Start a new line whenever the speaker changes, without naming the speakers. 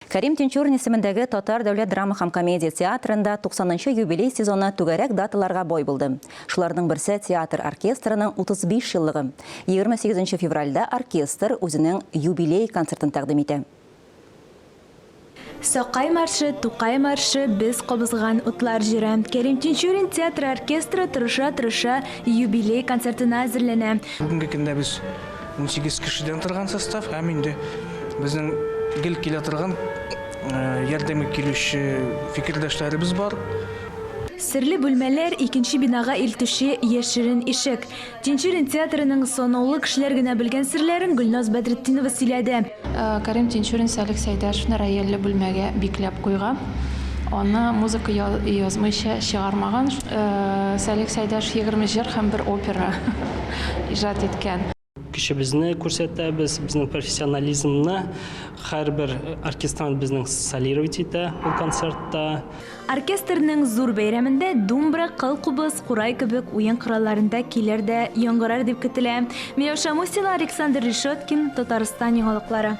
Кәрим Тинчурин исемендәге Татар дәүләт драма һәм комедия театрында 90 нчы юбилей сезоны түгәрәк даталарга бай булды. Шуларның берсе театр оркестрының 35 еллыгы. 28 нче февральдә оркестр үзенең юбилей концертын тәкъдим итә.
Сакай маршы, Тукай маршы, Без кабызган утлар җыры. Кәрим Тинчурин театры оркестры тырыша-тырыша юбилей концертына әзерләнә.
Бүгенге көндә без 18 кешедән торган состав һәм инде безнең гел килә торган ярдәмгә килүче фикердәшләребез бар.
Серле бүлмәләр, икенче бинага илтүче яшерен ишек. Тинчурин театрының санаулы кешеләр генә белгән серләрен Гөлназ Бәдретдинова сөйләде.
Кәрим Тинчурин Сәлих Сәйдәшевне рояльле бүлмәгә бикләп куйган. Аны музыка язмыйча чыгармаган. Сәлих Сәйдәшев 20 җыр һәм бер опера иҗат иткән.
Көчебезне күрсәтәбез, безнең профессионализмны һәрбер оркестрант безнең солировать итә ул концертта.
Оркестрның зур бәйрәмендә думбра, кыл-кубыз, курай кебек уен коралларында көйләр дә яңгырар дип көтелә. Миләүшә Мусина, Александр Решеткин, Татарстан яңалыклары.